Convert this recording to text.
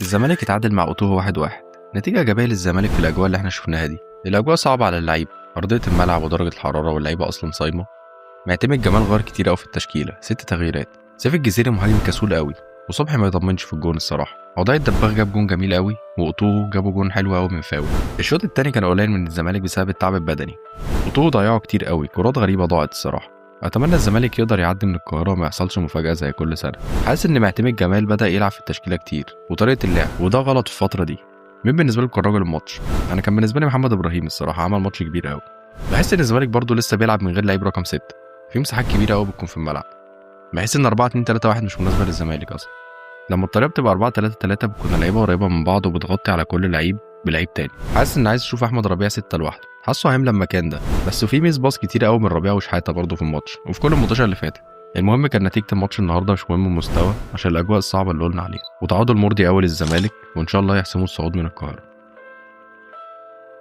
الزمالك اتعادل مع اوتوهو 1-1. نتيجة إيجابية للزمالك في الأجواء اللي احنا شفناها دي. الأجواء صعبة على اللعيبة، أرضية الملعب ودرجة الحرارة واللعيبة أصلا صايمة. معتمد جمال غير كتير قوي في التشكيلة، 6 تغييرات. سيف الجزيري مهاجم كسول قوي، وصبحي ما يطمنش في الجون الصراحة. عضاية الدباغ جاب جون جميل قوي، وأوتوهو جابوا جون حلو قوي من فاول. الشوط التاني كان قليل من الزمالك بسبب التعب البدني. أوتوهو ضيعوا كتير قوي، كرات غريبة ضاعت الصراحة. اتمنى الزمالك يقدر يعدي من القاهرة وما يحصلش مفاجاة زي كل سنة. حاسس ان معتمد جمال بدا يلعب في التشكيلة كتير وطريقه اللعب، وده غلط في الفترة دي. مين بالنسبة لكم كان رجل الماتش؟ انا كان بالنسبة لي محمد ابراهيم الصراحة، عمل ماتش كبير قوي. بحس ان الزمالك برضو لسه بيلعب من غير لعيب رقم 6، في مساحات كبيرة قوي بتكون في الملعب. بحس ان 4 2 3 1 مش مناسبة للزمالك اصلا. لما الطريقة بتبقى 4 3 3 بتكون اللعيبة قريبه من بعض وبتغطي على كل لعيب بلعيب تاني. حاسس ان عايز اشوف احمد ربيع 6 لوحده، حاسه هيملى المكان ده. بس في miss pass كتير قوي من ربيع وشحاته برضه في الماتش وفي كل الماتشات اللي فاتت. المهم كان نتيجة الماتش النهارده مش مهم المستوى عشان الاجواء الصعبة اللي قلنا عليها، وتعادل مرضي قوي للزمالك، وان شاء الله يحسموا الصعود من القاهرة.